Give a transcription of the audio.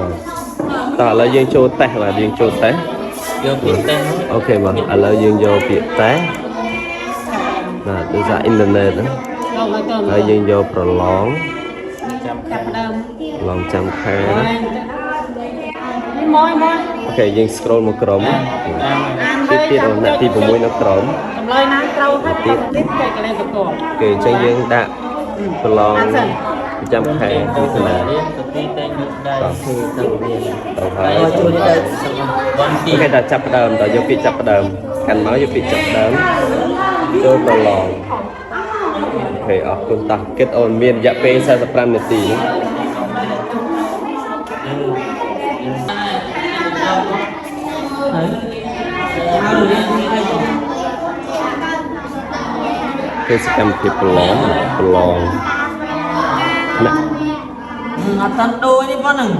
បាទតោះឥឡូវយើងចូលតេស្តបាទយើងចូលតេស្ត យកពីតេស្ត OK បាទឥឡូវយើងយកពាក្យតេស្តបាទដូចថាអ៊ីនធឺណិតហ្នឹង ចូលឲ្យទៅ ហើយយើងយកប្រឡង ចាំខែ ចាប់ដើម ប្រឡងចាំខែណា នេះមកមក OK យើង scroll មកក្រោម អាន ទៀតទៀតអូអ្នកទី6នៅក្រោម ចម្លើយណាត្រូវហើយបន្តទៀតចុចកន្លែងបន្ទាប់ គេអញ្ចឹងយើងដាក់ប្រឡងប្រចាំខែមិថុនា រៀនទៅទីតែងលើកដៃ គឺទៅរៀន ទៅហើយ ហើយជួយទៅ វ៉ាន់ទី OK តែចាប់ផ្ដើមតើយកពាក្យចាប់ផ្ដើមកាន់មកយកពាក្យចាប់ផ្ដើមចូលប្រឡង OK អរគុណតោះគិតអូនមានរយៈពេល45នាទី ហើយរៀនទីអីបង គឺសកម្មភាពប្រឡងប្រឡងណា អត់តាន់ដូរទេប៉ុណ្ណឹង